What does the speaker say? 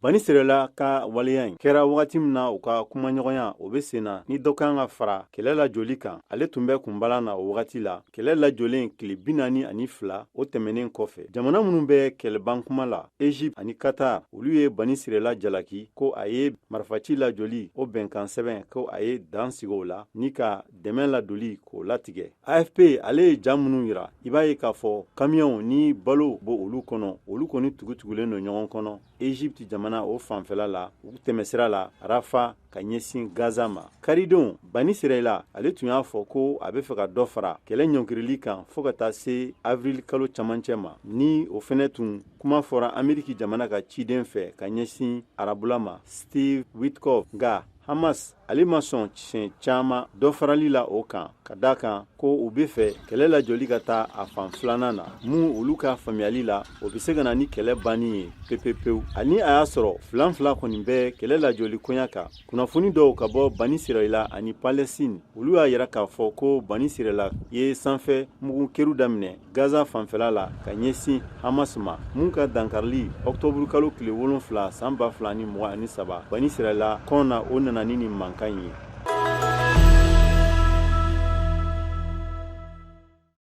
Bani Sirayila ka waleya in kɛra wagati min na, u ka kumaɲɔgɔnya o bɛ sen na ni dɔ kan ka fara kɛlɛ lajɔli kan, ale tun bɛ kunbala na o wagati la. Kɛlɛ lajɔlen tile 42, o tɛmɛnen kɔfɛ, jamana minnu bɛ kɛlɛban kuma la, Egypte ani Qatar, olu ye Bani Sirayila jalaki ko a ye marifaci lajɔli o bɛnkan sɛbɛn, ko a ye dan sigi o la ni ka dɛmɛ ladoli k'o latigɛ. AFP ale ye ja minnu yira, i b'a ye k'a fɔ kamiyɔnw ni balo b'o olu kɔnɔ, olu kɔni tugutugulen don ɲɔgɔn kɔnɔ Egypte jamana o fanfɛla la, u tɛmɛsira la Rafa ka ɲɛsin Gaza ma. Karidon, Bani Sirayila ale tun y'a fɔ ko a bɛ fɛ ka dɔ fara kɛlɛ ɲɔngirili kan fo ka taa se avril kalo camancɛ ma, ni o fɛnɛ tun kuma fɔra Ameriki jamana ka ciden fɛ ka ɲɛsin arabula ma, Steve Witkoff. Nka Hamas ale ma sɔn siɲɛ caman dɔ farali la o kan, ka da kan ko u bɛ fɛ kɛlɛ lajɔli ka taa a fan filanan na, mun olu ka faamuyali la, o bɛ se ka na ni kɛlɛ banni ye pepepewu. Ani a y'a sɔrɔ filan fila kɔni bɛ kɛlɛ lajɔli koɲa kan, kunnafoni dɔw ka bɔ Bani Sirayila ani Palestine, olu y'a yira k'a fɔ ko Bani Sirayila ye sanfɛ mugu keru daminɛ Gaza fanfɛla la ka ɲɛsin Hamas ma, mun ka dankarili octobre kalo tile 7 san 2023 Bani Sirayila kɔn na, o nana ni nin mankan ye.